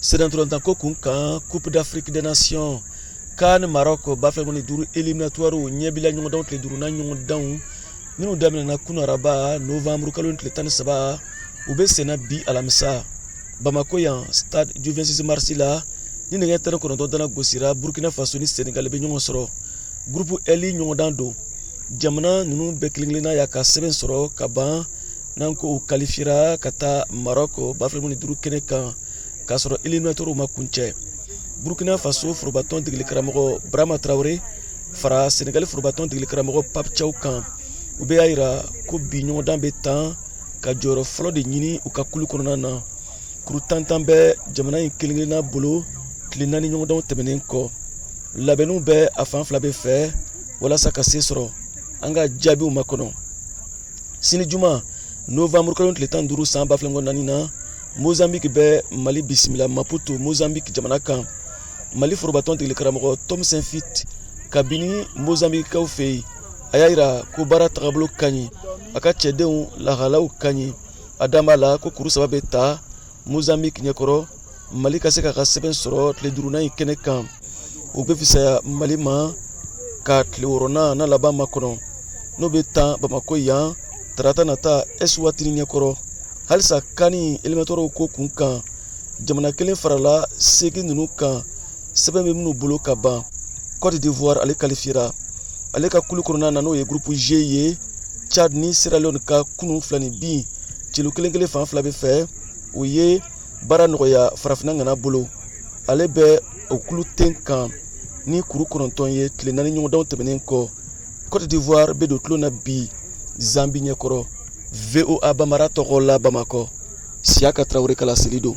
Sennantolatan ko kun kan, Coupe d'Afrique des Nations CAN Maroc 2025 éliminatoire ɲɛbila ɲɔgɔndanw, tile duurunan ɲɔgɔndanw minnu daminɛna kunu araba novembre kalo tile 13, u bɛ senna bi alamisa Bamako yan, stade du 26 mars la. Ni nɛgɛ 19 dana gosira, Burkina Faso ni Senegal bɛ ɲɔgɔn sɔrɔ. Groupe L ɲɔgɔndan don. Jamana ninnu bɛɛ kelen kelenna y'a ka sɛbɛn sɔrɔ ka ban, n'an ko u qualifiera ka taa Maroc 2025 kɛnɛ kan k'a sɔrɔ éliminatoire ma kuncɛ. Burkina Faso forobatɔn degeli karamɔgɔ Brahma Traoré fara Senegali forobatɔn degeli karamɔgɔ Pape Thiaw kan, u bɛɛ y'a yira ko bi ɲɔgɔndan bɛ tan ka jɔyɔrɔ fɔlɔ de ɲini u ka kulu kɔnɔna na. Kuru 10 bɛ jamana in kelen kelenna bolo tile 4 ɲɔgɔndanw tɛmɛnen kɔ. Labɛnniw bɛ a fan fila bɛ fɛ walasa ka se sɔrɔ. An ka jaabiw makɔnɔ sini juma novembre kalo tile 15 san 2024 na. Mozambique bɛ Mali bisimila Maputo, Mozambique jamana kan. Mali forobatɔn degeli karamɔgɔ Tom Saintfiet, kabini Mozambiquekaw fɛ yen, a y'a yira ko baara tagabolo ka ɲi, a ka cɛdenw lahalaw ka ɲi. A dan b'a la ko kuru 3 bɛ ta Mozambique ɲɛkɔrɔ, Mali ka se k'a ka sɛbɛn sɔrɔ tile duurunan in kɛnɛ kan. O bɛ fisaya Mali ma ka tile wɔɔrɔnan n'a laban makɔnɔ, n'o bɛ tan Bamakɔ yan tarata nata Eswatini ɲɛkɔrɔ. Halisa CAN éliminatoirew ko kun kan, jamana kelen farala 8 ninnu kan sɛbɛn bɛ minnu bolo ka ban. Côte d'Ivoire, ale qualifiera ale ka kulu kɔnɔna na, n'o ye groupe G ye. Tchad ni Sierra Leone ka kunun filani bin celu kelen kelen fan fila bɛ fɛ, o ye baara nɔgɔya farafinna ŋana bolo. Ale bɛ o kulu ten kan ni kuru 9 ye tile 4 ɲɔgɔndanw tɛmɛnen kɔ. Côte d'Ivoire bɛ don tulon na bi Zambie ɲɛkɔrɔ. VOA Bambara tɔgɔ la Bamakɔ, Siyaka Tarawele ka laseli don.